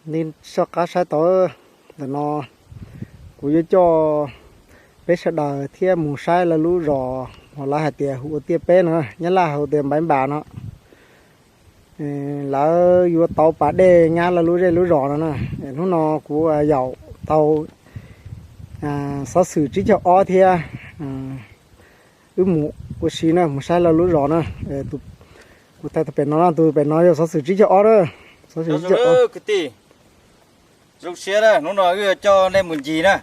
Li soj qab saib tau, ntawm no kuv yuav coj peb sawv daws thiab mus saib lawv lub zos uas lawv hais tias hu ua Tiaj Peb no, Nyab Laj hu tias Npaiv Npas no. Lawv yuav tauv pas dej nyab lawv lub zej lub zos no na. Hnub no kuv yaum tau xov xwm tsib caug ob thiab wb mus ua si na, mus saib lawv lub zos na. Kuv thaij tus pem no, tus pem no yog xov xwm tsib caug ob na. Xov xwm tsib caug ob. Kwv tij, zoo siab na, hnub no wb yuav coj nej mus ncig na.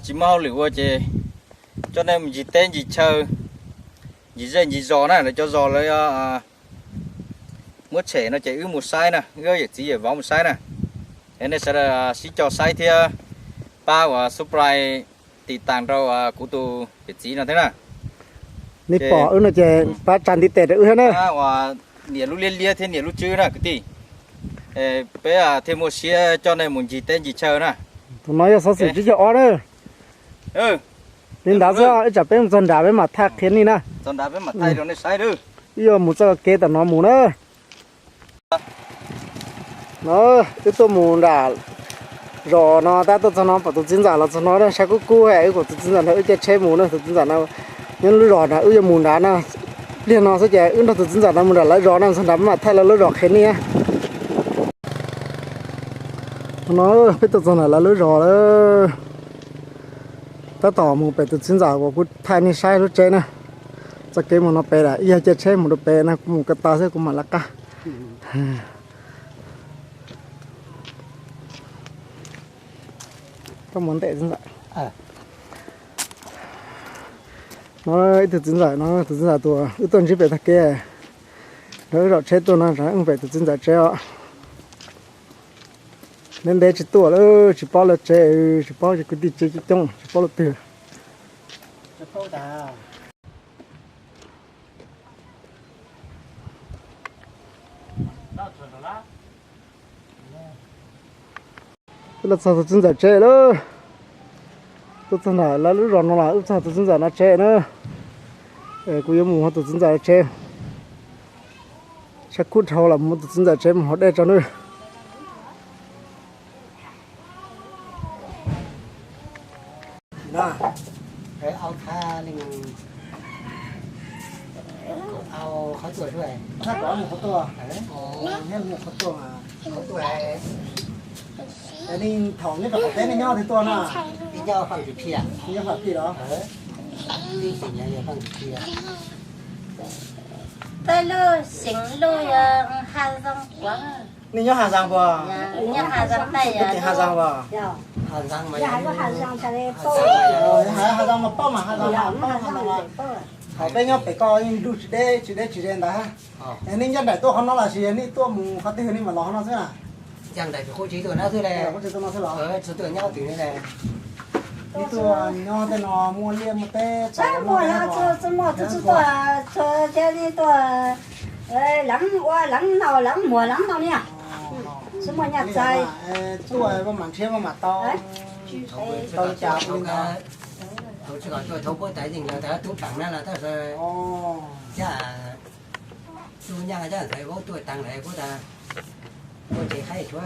Tsis muaj hauj lwm ua ces coj nej mus ncig teb ncig chaw, ncig zej ncig zos na. Lawv cov zos lawv muab tshem no ces wb mus saib na, wb yawm txiv yawm vauv mus saib na. Es nej sawv daws sib cog saib thiab pab uas subscribe tiv tas rau kuv tus yawm txiv no thiab na. Nej pom wb no ces pab tsa ntiv tes rau wb thiab na. Uas niam lub liab liab thiab niam lub tswb na kwv tij. Peb thiaj muaj siab coj nej mus ncig teb ncig chaw na. Tus no yog xov xwm tsib caug ob na. Li ntawd xwb, ib tsam peb mus txog nrad peb mam thaij qhia nej na. Wb yuav mus txoj kev tom no mus na. No, wb tuaj mus nram zos no tab tuaj txog no pom tus txiv ntxawm los txog no, saib kub kub, wb kom tus txiv ntxawm nrog wb caij tsheb mus na. Tus txiv ntxawm no nyob lub zos nrad, wb yuav mus nrad no. Pliag no xwb ces wb nrog tus txiv ntxawm no mus nram lawv zos no, txog nrad peb mam thaij lawv lub zos qhia nej. No peb tuaj txog nram lawv lub zos lawm. Tab tom mus pem tus txiv ntxawm uas kuv thaij nej saib lub tsev na. Txoj kev mus no pem lawm, ib yog caij tsheb mus rau pem no, kuv mus ko taw xwb kuv mam lawv qab. Koj mus ntej txiv ntxawm. No ib tug txiv ntxawm no, tus txiv ntxawm tus wb tuaj ntsib pem tag kev, nrog wb zaum tsheb tuaj no, wb pem tus txiv ntxawm tsev os. Ntev ntev tsis tuaj lawm, tsis paub lawv tsev, tsis paub kwv tij tsev coob coob, tsis paub lawv twg. Wb los txog tus txiv ntxawm tsev lawm. Tuaj txog ntawm lawv lub zos no los wb txog tus txiv ntxawm no tsev na. Kuv yuav mus hauv tus txiv ntxawm tsev. Sab kub dhau los mus tus txiv ntxawm tsev mus haus dej tso nawb. Thaum nyob rau qhov teb nej nyob twg tuaj no? Nyob Fam Pij los? Tej lub xeev lub yog Has Zas puas? Nej nyob Has Zas puas? Nyob Has Zas puas? Has Zas mas paub mas Has Zas mas paub. Thaum peb nyob pem ko yeej nrug tsis deb tsis deb tsis ze ntawd. Nej ncaj nraim tuaj qhov no los sis nej tuaj mus qhov twg nej mam los qhov no xwb na? Ncaj nraim tsis qub tsis tuaj no xwb le. Tsis tuaj no xwb los? Tsis tuaj nyob twg li le. Nej tuaj nyob tej no muaj liaj muaj teb tau muaj tsis tuaj, tsis tuaj, leev ua leev noj leev muag leev noj ni. Tsis muaj nyaj txais. Tuaj maj mam nrhiav maj mam tau. Tau li cas li ntawd. Thaum tsis kom tuaj thaum puab tais yeej yog tub peem na los tab sis caj tub nyaj caj ntxhais vaub tuaj taag lawm puab tas tuaj tsev qaib tshuav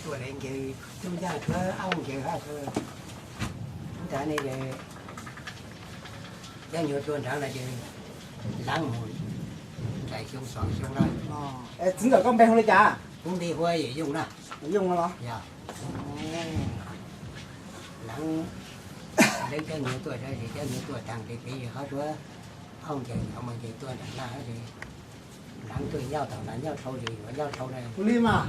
tuaj le ncaws tub nyaj tshuav aub ncaws hab. Ub tas ne, cov nyuag tuaj nrad no ces leev mus nraim xyoo xom xyoo na. Txiv ntxawm koj npe hu li cas? Kuv npe hu Yooj na. Yooj no los? Yog. Leev, leev cov nyuag tuaj, cov nyuag tuaj taag pem pem qhov tshuav aub ncaws, aub mas ncaws tuaj nram na, leev tuaj nyob tau na, nyob dhau ces yuav nyob dhau na. Ua li mas,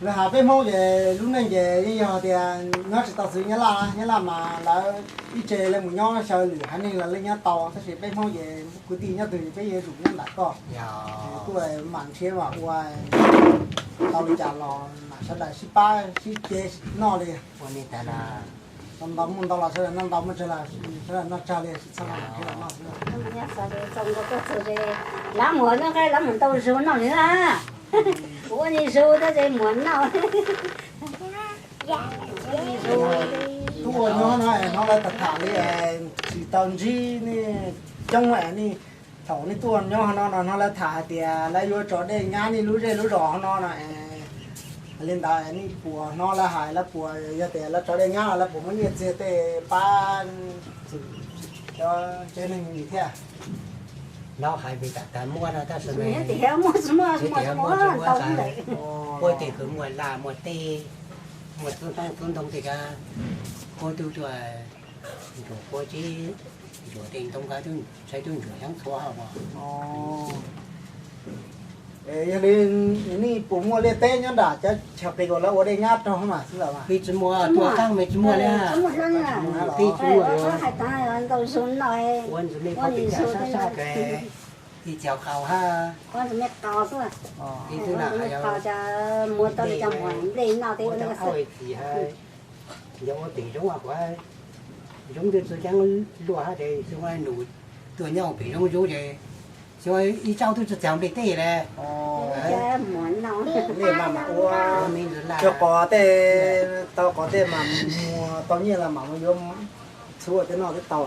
lawv has peb Hmoob ces lub neej ces yeej yog tias nyob tsis tau xws Nyab Laj, Nyab Laj mas lawv ib tse lawv mus nyob xyaw lwm haiv neeg los lawv nyob tau, tab sis peb Hmoob ces kwv tij nyob twg peb yuav tsum nyob nram koj. Tuaj mam nrhiav mam ua, tau li cas los mam sawv daws sib pab sib ce noj li. Ua li tas los ntau muaj ntau los sawv daws noj ntau, muaj tsawg los sawv daws noj tsawg li, tsis txhob mam nrhiav mam noj xwb. Leev muag noj nqaij leev mus ntau zug noj li na. Kuv ua li zug tab sis muag noj. Tub ua nyob no es hnov lawv tham tham li es tsis tau ntsib nej coob es nej Thaum nej tuaj nyob hauv no no hnov lawv tham hais tias lawv yuav tso dej nyab nej lub zej lub zos hauv no no, li ntawd nej puas hnov lawv hais, lawv puas, yog tias lawv tso dej nyab los lawv puas muab nyiaj txiag tej pab cov tsev neeg thiab? Hnov hais vim tam tas muaj no tab sis tias muaj tsis muaj, puab tes kws muaj laj muaj teb, muaj tub ntoo tej kab, puab tub tuaj ntsuag, puab tib ntsuag tej ntoo kab tub ntsuag, tub ntsuag xyoob txhua os. Yog li nej puas muaj liaj teb nyob nram cov chaw qis uas lawv ua dej nyab rau mas xwb los? Peb tsis muaj, tuaj qab me tsis muaj li. Peb tsis muaj, ua ntxwg me peb cov sab sab kes, ib cov qaus hab, ib tug na, cov nplej, cov hauj txiv hab, yog ua pem zoov, zoov twb tsis ceeb luaj hab ces xyoo nus tuaj nyob pem zoov zoov ces xyoo ib tsaug twb tsis txaus nplej tej li. Cov qos tej, tau qos tej mas muag tau nyiaj los mas mus yuav txhuv tej noj twb tau.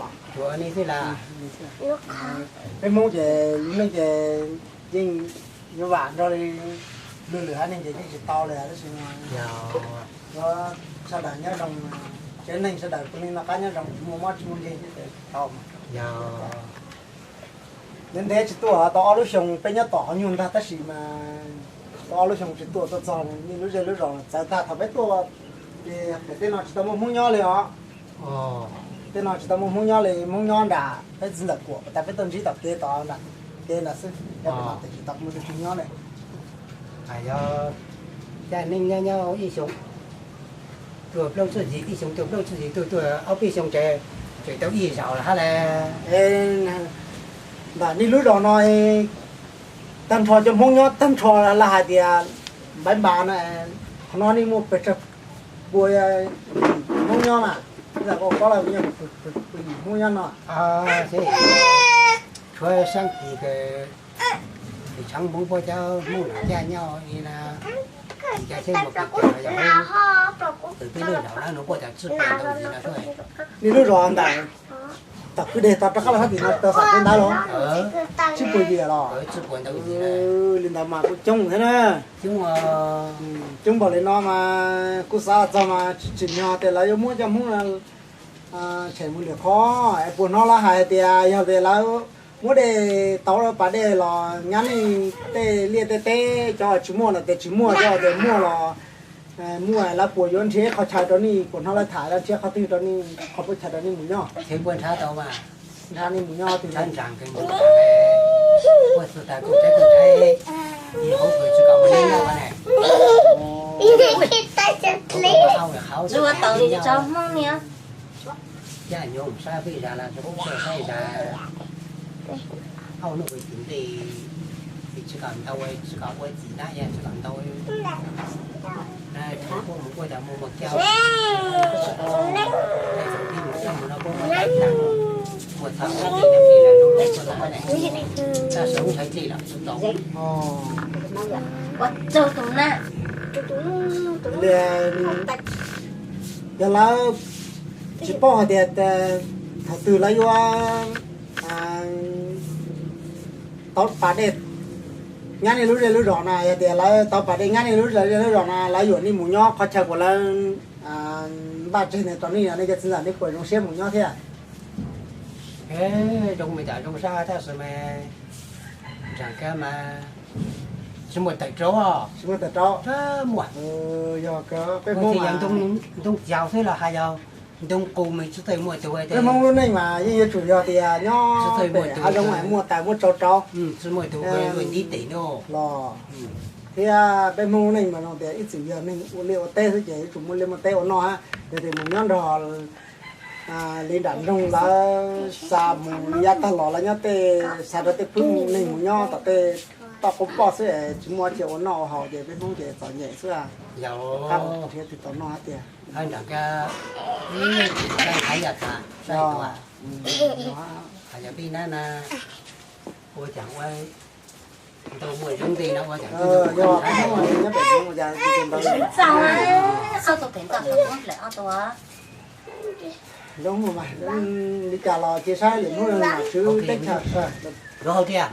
Peb Hmoob ces lub neej ces yeej yuav vam nrog li luag lwm haiv neeg ces yeej tsis tau li tab sis yog sawv daws nyob zoo, tsev neeg sawv daws puav leej noj qab nyob zoo, tsis muaj mob tsis muaj nkeeg ces tau mas. Ntev ntev tsis tuaj tau ob lub xyoo, peb nyob tom qhov nyuag ntag tab sis mas tau ob lub xyoo tsis tuaj, tuaj txog nej lub zej lub zos txawv tag. Thaum peb tuaj ces pem tej no tsis tau muaj Hmoob nyob li os. Tej no tsis tau muaj Hmoob nyob li, Hmoob nyob nram peb txiv ntxawm Kuam tas peb tuaj ntsib tom kev, tom nram kev nrad xwb, pem no ces tsis tau muaj tus Hmoob nyob li. Yog caj neej nyob nyob ib xyoo tuaj plaub tsib yim, ib xyoo tuaj plaub tsib yim, tuaj tuaj ob peb xyoo ces tseem tau ib zaug lawm hab las. Ntawm nej lub zos no tag nrho cov Hmoob nyob tag nrho, lawv hais tias npaiv npas no, qhov no nej muaj pes tsawg pua Hmoob nyob mas, lam koj kob lawv yog pes yim Hmoob nyob no? Tshuav sab kis kws tshaav Hmoob puab cov Hmoob nram caj nyob li na, kis cov xyoob muaj pes tsawg yog Hmoob. Tws peb lub zos na nuav puab cov tsib puas ntau yim no. Nej lub zos ntawm tom kwj deg tod rov qab los sab tim no tau xam teb ntawd los? Tsib puas yim los? Li ntawd mas kuj coob thiab na. Coob npaum li no mas kuj xav txog mas tsis tsim nyog tias lawv yuav muab cov Hmoob tshem mus lwm qhov. Es puas hnov lawv hais tias yog tias lawv muab dej tauv lawv pas dej los nyab nej tej liaj tej teb, cov tsis muaj no tias tsis muaj, cov tias muaj los muaj, lawv puas yuav nrhiav qhov chaw rau nej, puas hnov lawv tham lawv nrhiav qhov twg rau nej, qhov puab chaw rau nej mus nyob? Nrhiav nej mus nyob twg? Zuag tau tso Hmoob ni. Caj nyoog sab peb zas los rau saib zas, auj nuj ua tim ntej, tsis kam ntau, tsis kam ua txim na, tsis kam ntau. Puab mus puab tas muaj muaj kiag, mus no puab muaj tag, muaj txhab, tab sis ntshai dlej los tsis tau. Yog lawv tsis paub hais tias thaum twg lawv yuav tauv pas dej nyab nej lub zej lub zos no, yog tias lawv tauv pas dej nyab nej lub zej lub zos no, lawv yuam nej mus nyob qhov chaw uas lawv npaj tseg ntawd rau nej, nej cov txiv ntxawm nej puas zoo siab mus nyob thiab? Zoo me tas zoo sab tab sis mas ntshe kab mas tsis muaj tawm rau, tsis muaj tawm rau, muaj yog peb Hmoob yog ntoo caug xwb los hais yog ntoo qus mas tsis tau muaj tus. Peb Hmoob lub neej mas yeej yuav tsum yog tias nyob pem hav zoov muaj tawm muaj rau rau, tsis muaj tus luag ntiv tes no los. Thiab peb Hmoob lub neej mas zoo tias ib txwm yog neeg ua liaj ua teb xwb ces yuav tsum muaj liaj muaj teb ua noj hab. Yog tias mus nyob nrog li nram nroog lawv xa mus yav tag los lawv nyob tej xa rau tej pwb neeg mus nyob tom tej toj qub poj xwb es tsis muaj cia ua noj ua haus ces peb Hmoob ces txom nyem xwb. Qab mus nrhiav twg tau noj hab tiag. Ua cas ua ntau muaj zoo nti no ua cas zoo muaj li cas los cia saib lwm hnub nom tswv teb chaws. Nom tswv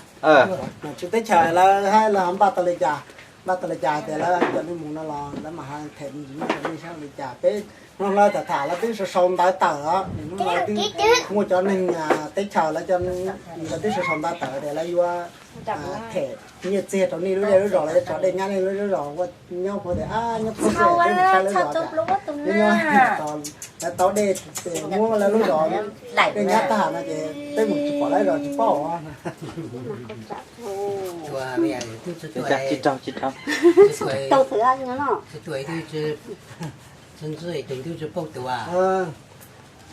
teb chaws lawv hais lawv ho npaj tau li cas, npaj tau li cas tias lawv coj nej mus no los lawv mam ho them mus nej sab li cas. Peb mloog lawv tham tham lawv twb sau sau ntawv tawm os, hnub no twb muaj cov neeg teb chaws lawv cov, lawv twb sau sau ntawv tawm tias lawv yuav them nyiaj txiag rau nej lub zej lub zos, lawv yuav tso dej nyab nej lub zej lub zos, ua nyob puag tias nyob puag tias peb mus saib lawv zos, lawv tau dej, muab lawv lub zos dej nyab tag no ces peb mus tsis pom lawv zos tsis paub.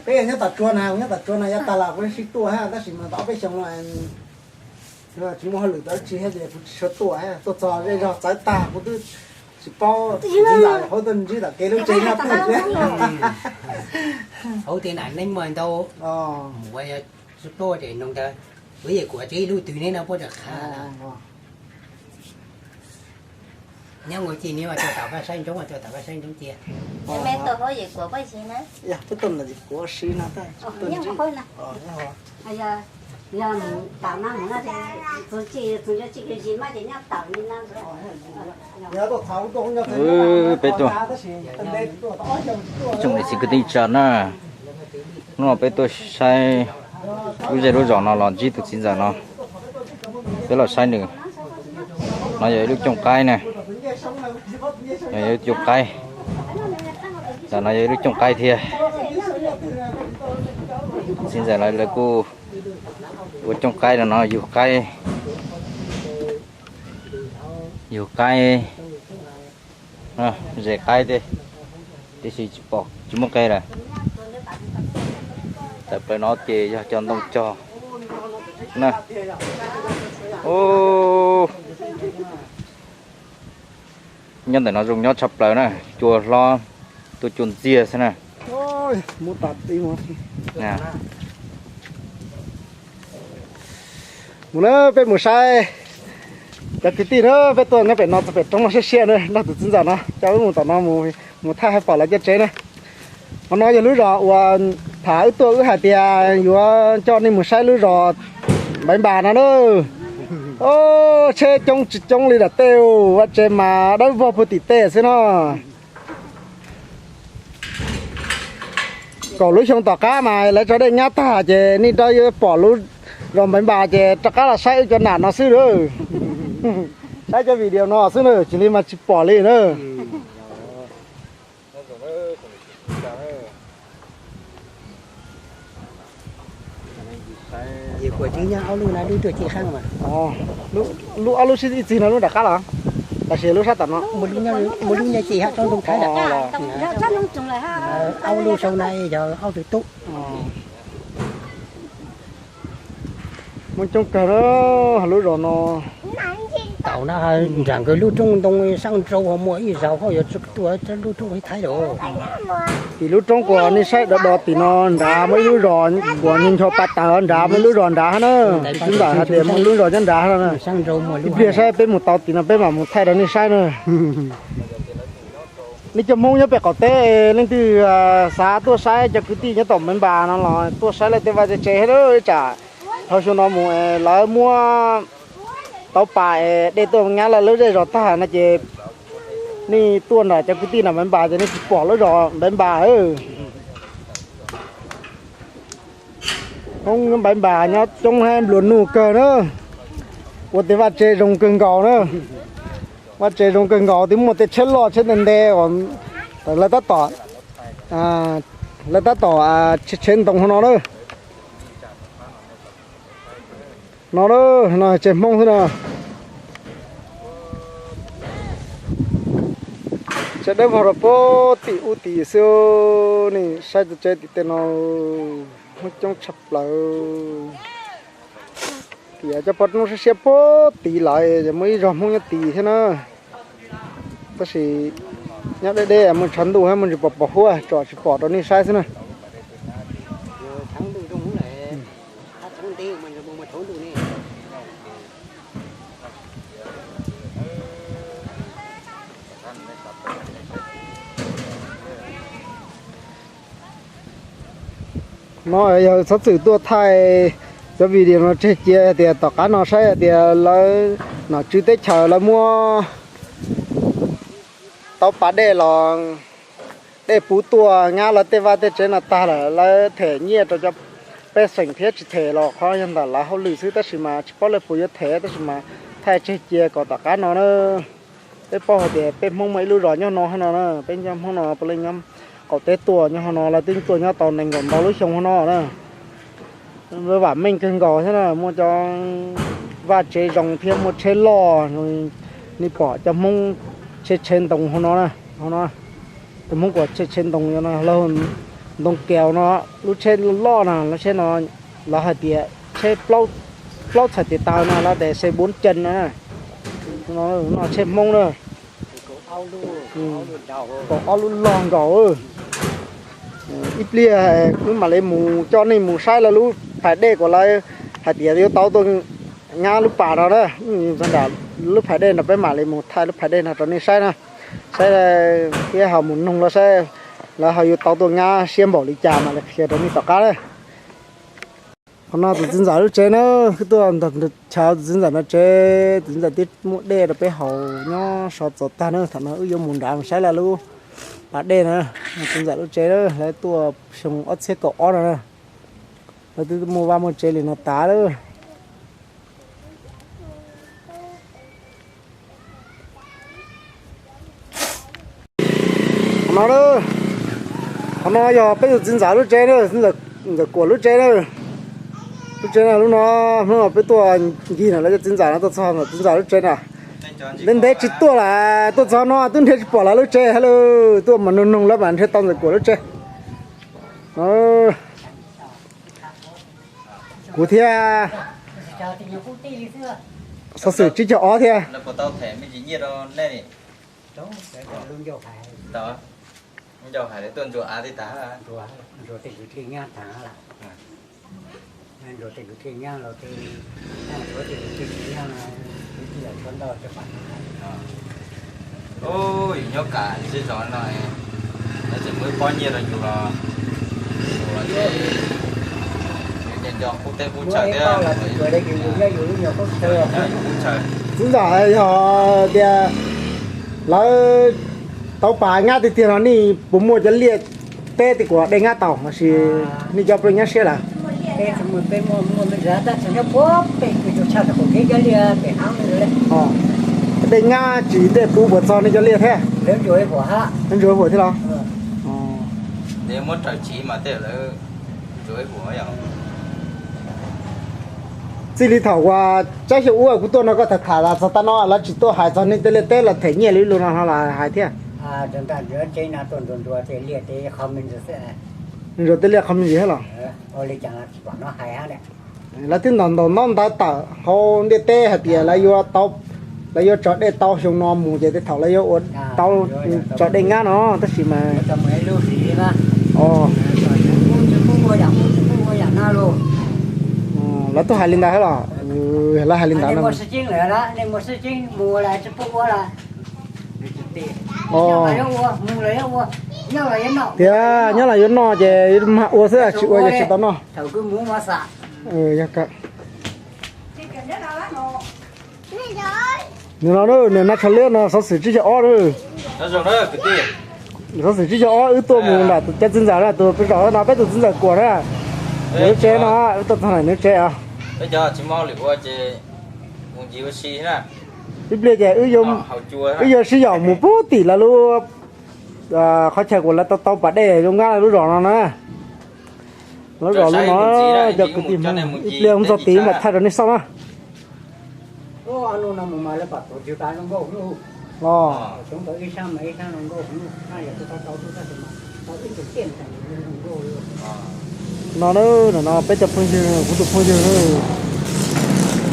Peb nyob tom tsua na, nyob tom tsua na, yav tag los kuv sib tuaj hab, tab sis mas tau ob peb xyoos no tsis muaj hauj lwm tau dab tsi hab ces kuv tsis tshua tuaj hab. Tuaj txog zej zog txawv tag kuv twb tsis paub, txiv ntxawm hauv tuaj ntsib tom kev lub tsev nyob pem thiab. Hauv tej nam neeb muaj ntau, mus ua tsis paub ces nug ntawd, kuv yawm kuam tsev ib lub twg neb no puab rov qha. Nyob ua ci neb ua tau tom vaj saib ntsoov, ua tau tom vaj saib ntsoov cia. Yog tus na kuv sib no. Peb tuaj, tsoom niam txiv kwv tij tsa na, hnub no peb tuaj saib lub zej lub zos no los ntsib tus txiv ntxawm no. Peb los saib nws. No yog ib lub cooj qaib na, yog ib lub cooj qaib. Ntawm no yog ib lub cooj qaib thiab. Txiv ntxawm lawv kuj ua cooj qaib no, yug qaib, yug qaib, zes qaib tej, tiam sis tsis pom, tsis muaj qe lawm. Tawm plaws no ces yog cov ntoo cog na. Nyob ntawm no zoo nyob tshaj plaws na, cua hlob, tuaj cua ntxiag xwb na. Mus na, peb mus saib cov kwv tij na, peb tuaj nyob pem no txog pem roob no siab siab na, nrog tus txiv ntxawm no coj wb mus tom no, mus thaij hais pom lawv cov tsev na. Qhov no yog lub zos uas tham wb tuaj wb hais tias yuav coj nej mus saib lub zos Npaiv Npas no na. Tsheb coob tsis coob li daim teb, vaj tsev mas dawb vog puag tim tej xwb no. Kaum lub xyoo tom qab mas lawv tso dej nyab tag ces nej rov yuav pom lub zos Npaiv Npas ces rov qab los saib wb cov nam no xwb na. Saib cov video no xwb na, tsis li mas tsis pom li na. Lub ob lub sib ib txig no lub nram qab los, tab sis lub sab tom no, muaj lub nyob ces hab tsob ntoo Thaib lawm. Ob lub sau na yog ob tug tub. Muaj coob kawg na, lub zos no. Tau na, nram nkawd lub roob ntoo Saab Nrau ho muaj ib zaug hauj yuav tuaj lub roob Thaib lawm. Tim lub roob kuas nej saib do do tim no nrad muaj ib lub zos kuas ncho ncho pa taws nrad muaj ib lub zos nrad hab na. Tus txiv ntxawm hais tias muaj ib lub zos nyob nrad hab na. Ib pliag saib peb mus tau tim no peb mam mus thaij rau nej saib na. Nej cov Hmoob nyob pem qaum teb leej twg xav tuaj saib cov kwv tij nyob tom Npaiv Npas no los tuaj saib lawv tej vaj tsev hab na. Ib tsam dhau xyoo no mus lawv muab tauv pas es dej tuaj nyab lawv lub zej zos tag no ces nej tuaj nram cov kwv tij nram Npaiv Npas ces nej tsis pom lub zos Npaiv Npas. Hmoob Npaiv Npas nyob coob hab nplua nuj kawg na. Ua tej vaj tsev zoo kawg nkaus na. Vaj tsev zoo kawg nkaus twb muaj tej tsheb loj tsheb nte nte, lawv tab tom, lawv tab tom tsheb ntoo hauv no na. No, no tsev Hmoob xwb na. Tsev dawb vog rau puag tim ub tid xwb. Nej saib tsev tim tej no, Hmoob coob tshaj plaws. Tias cov pov roob siab siab puag tid lawm, muaj ib zos Hmoob nyob tid thiab na. Tab sis nyob deb deb, muaj tshav ntuj hab muaj ntsis pos pos huab tsom tsis pom rau nej saib xwb na. No yog txhob txwm tuaj thaij Cov video no tseg cia tias tom qab no saib tias lawv nom tswv teb chaws lawv muab tau pas dej los dej puv tuaj nyab lawv tej vaj tej tsev no tag lawm, lawv them nyiaj rau cov pej xeem thiab tsis them los qhov yog ntawm lawv hauj lwm xwb, tab sis mas tsis paub lawv puas yuav them, tab sis mas thaij tseg cia kom tom qab no na. Peb paub hais tias peb Hmoob muaj ib lub zos nyob no hauv no na, peb nyob Hmoob no puav leej nyob qaum teb tuaj nyob hauv no, lawv twb tuaj nyob tau nees nkaum ntau lub xyoo hauv no na. Vam meej kawg nkaus thiab na, muaj cov vaj tsev zoo thiab muaj tsheb loj, nej pom cov Hmoob tsheb tsheb ntoo hauv no, hauv no, cov Hmoob kuas tsheb tsheb ntoo no, ntoo keo no, lub tsheb loj no, lub tsheb no lawv hais tias tsheb plaub txhais tes taw no, lawv tias xe bốn chân no, no tsheb Hmoob na. Kaum ob lub loj nkaus. Ib pliag wb mam li mus coj nej mus saib lawv lub phais dej kom lawv hais tias yuav tau tuaj nyab lub pas no na. Nram lub phais dej no peb mam li mus thaij lub phais dej no rau nej saib na, saib thiab ho mus noog lawv saib lawv ho yuav tau tuaj nyab siab npaum li cas mam li qhia rau nej tom qab na. Qhov no tus txiv ntxawm lub tsev na, wb tuaj nrog chaw tus txiv ntxawm no tsev, tus txiv ntxawm twb muab dej rau peb haus nyob so txaus tag na. Thaum no wb yuav mus nrad mus saib lawv lub pas dej na, txiv ntxawm lub tsev na, lawv tuaj xyoo ob txhiab kaum ob no na, lawv twb muaj vaj muaj tsev li no tas lawm. Qhov no, qhov no yog peb tus txiv ntxawm lub tsev na, txiv ntxawm Kuam lub tsev na. Lub tsev no lub no, hnub no peb tuaj ncig no lawv cov txiv ntxawm no tuaj txog ntawm txiv ntxawm lub tsev na. Ntev ntev tsis tuaj lawm, tuaj txog no twb nrhiav tsis pom lawv lub tsev hab lawm, tuaj mas noog noog lawv mas nrhiav tau ntxawm Kuam lub tsev. Kuv thiab, xov xwm tsib caug ob thiab. Yus nyob kam zej zos no, lawv tseem muaj ib pob nyiaj rau yus los, yus los nco qub teb qub chaw thiab. Txiv ntxawm, yog tias lawv tau pas nyab tiag tiag no nej puas muaj cov liaj teb tim kuas dej nyab tau lossis nej cov pheej nyab siab lawm? Dej nyab tsis dej puv puas txog nej cov liaj thiab? Ntsuav huam thiab los? Txij li thaum uas tsab xyoo ub kuv tuaj no koj tham tham los txog tam no lawv tsis tuaj hais txog nej tej liaj teb los them nyiaj li lus no los hais thiab? Ntsuav tej liaj qhov me ntsis thiab los? Lawv twb ntaus ntaus ntaub ntawv tawm hauv ntiaj teb hais tias lawv yuav tso dej tau xyoo no mus ces tej thaum lawv yuav ua tau tso dej nyab no tab sis mas lawv twb hais li ntawd thiab los? Lawv hais li ntawd no. Tias nyob los yuav noj ces mag ua xwb tsis ua ces tsis tau noj. Yog kawg. Nws no nws nab tsho liab no xov xwm tsib caug ob na. Xov xwm tsib caug ob wb tuaj mus nram cov txiv ntxawm na, tus peb zos no peb tus txiv ntxawm Kuam na. Nws lub tsev no, wb tuaj txog nram nws tsev os. Ib pliag ces wb yuav sib yaum mus pub tim lawv lub qhov chaw kuas lawv tau tau pas dej zoo nyab lawv lub zos no na. Lawv zos lub no, cov kwv tij Hmoob ib pliag mus txog tid mam thaij rau nej xauj na. Los no, no peb cov phooj ywg, kuv tus phooj ywg,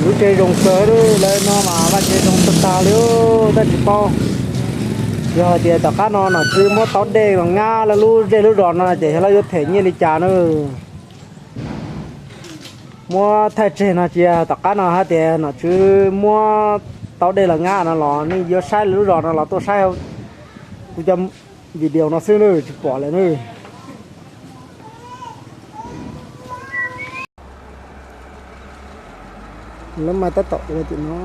lub tsev zoo kawg li, lawv no mas vaj tsev zoo tag tag li, tab tsis paub yog hais tias tom qab no nom tswv muab tau dej los nyab lawv lub zej lub zos no ces yog lawv yuav them nyiaj li cas na. Muab thaij tseg no cia tom qab no hais tias nom tswv muab tau dej los nyab no los nej yuav saib lub zos no los tuaj saib kuv cov video no xwb na, tsis pom lawm na. Lawv mas tab tom ua tim no.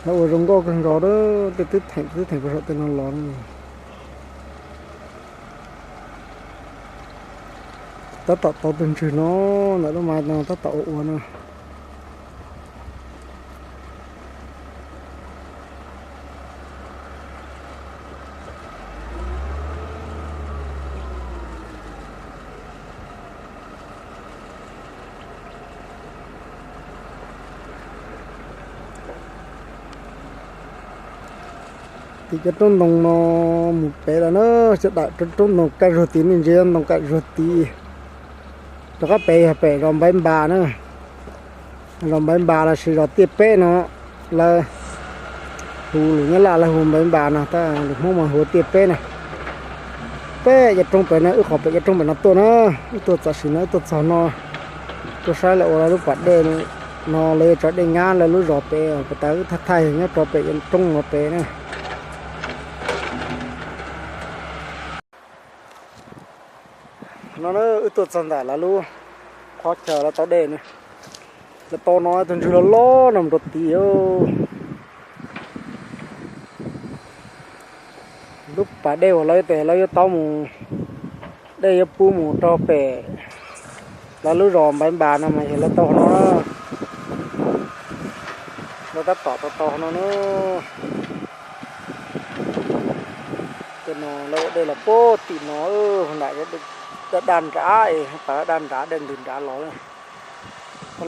Lawv ua zoo nkauj kawg nkaus, tej twb theem twb theem puag saum tej no los. Tab tom tau tus ntswg no, ntawm lub mas no tab tom ua ua no. Tim cov roob ntoo no mus pem lawm na, cov daim roob ntoo kaj zuag tid, nej ntsia ntoo kaj zuag tid. Rov qab pem yog pem zos Npaiv Npas na. Zos Npaiv Npas lossis zos Tiaj Peb no, lawv hu lus Nyab Laj lawv hu Npaiv Npas no, tab lus Hmoob mas hu Tiaj Peb na. Pem cov roob pem no, wb qhov pem cov roob pem no tuaj na, wb tuaj tam sim no wb tuaj txog no, tuaj saib lawv ua lawv lub pas dej no, lawv yuav tso dej nyab lawv lub zos pem, pas tas wb thaij thaij nyob rau pem cov roob no pem na. No wb tuaj txog ntawm lawv lub qhov chaw lawv tau dej na. Lawv tau no tus ntswg loj loj no mus rau tid. Lub pas dej uas lawv tes lawv yuav tau mus, dej yuav pub mus rau pem lawv lub zos Npaiv Npas no mas yog lawv tau no. Lawv tab tom tau tau no na. Tej no lawv ua dej los puag tim no, nram daj daj nrad es, pas daj daj nrad dej ntws nrad los.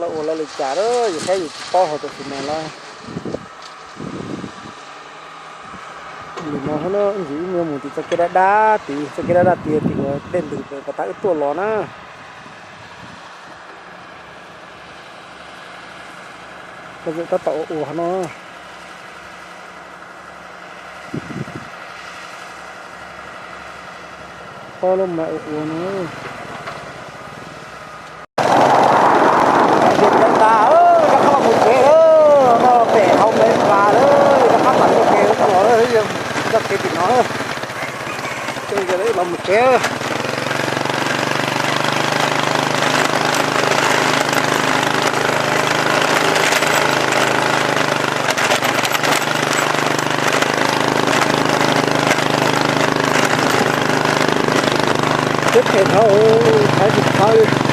Lawv ua lawv li cas yus saib yus tsis paub hauv tam sim no lawm. Nim no ntsis wb yuav mus tim txoj kev daj daj tid, txoj kev daj daj tid tim uas dej ntws pas tas wb tuaj los na. Tab tom ua ua no. Ob lub mas ua ua no. Rov qab los mus tsev lawm, no pem hauv Npaiv Npas lawm, rov qab mam txoj kev ua los, txoj kev tim no. Los mus tsev. Teb pem no, thaiv tsis thaiv.